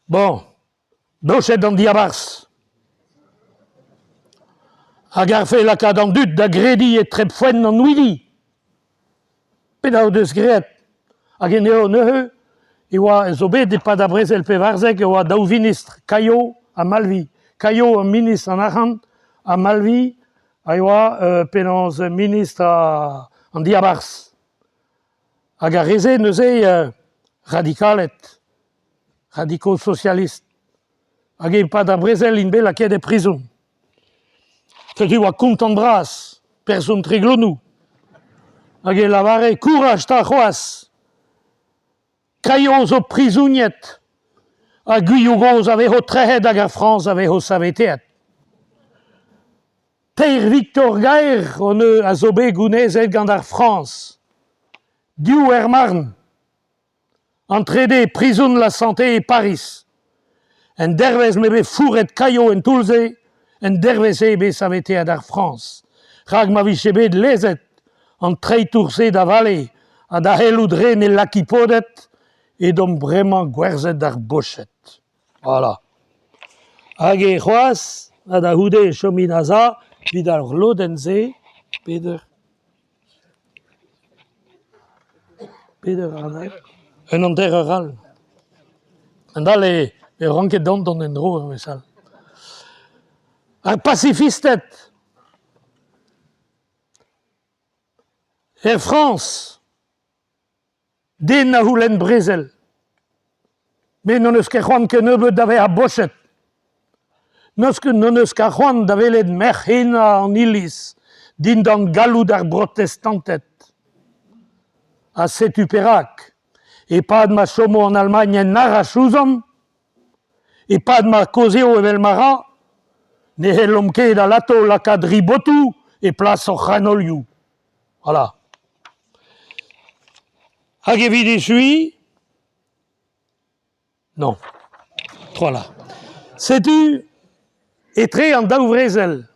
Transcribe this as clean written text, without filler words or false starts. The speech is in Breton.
Bon, Boched an diabarzh a garfe lakaat an dud da grediñ e trepfoenn an houidi. Petra o deus graet? Hag en eo neuze e oa zo bet e-pad ar brezel 14 e oa daou vinistr, Caillot ha Malvy. Caillot ministr an arc'hant ha Malvy a oa penaos ministr an diabarzh. Hag ar re-se neuze radikaled, radiko-sosialist. Hag e-pad ar brezel int bet lakaet e prizon. Setu e oa kontant-bras person Treglonou. Hag e lavare kouraj 'ta c'hoazh! Kailho zo prizoniet ha Gwilhou gozh a vezo trec'het hag ar Frañs a vezo saveteet. Teir viktor gaer hon eus a zo bet gounezet gant ar Frañs. Div er Marn. An trede e prizon La Santé e Pariz. En dervezh m'eo bet fourret Caillot en toull-se, en dervezh-se eo bet saveteet ar Frañs. Rak ma vije bet lezet an treitour-se da vale ha da c'hellout ren e lakipoded, edomp bremañ gwerzhet d'ar Boched. Voilà. Hag e c'hoazh, ha da c'houde e chomin aza evit ar lodenn-se, peder peder eur un hanter-eur all. A-hend-all e e ranket dont dont en-dro ur wech all. Ar pasifisted er Frañs Den na c'houlenn brezel. Met n'hon eus ket c'hoant kennebeut da vezañ bochet. N'hon eus ket c'hoant da welet merc'h henañ an iliz dindan galloud ar brotestanted. Ha setu perak, e-pad ma chomo an Almagn en arach ouzhomp, e-pad ma kaozeo evel ma ra, ne c'hellomp ket alato lakaat ribotoù e plas hor c'hanolioù. Voilà. Hag evit echuiñ, non, voilà. Setu etre an daou vrezel.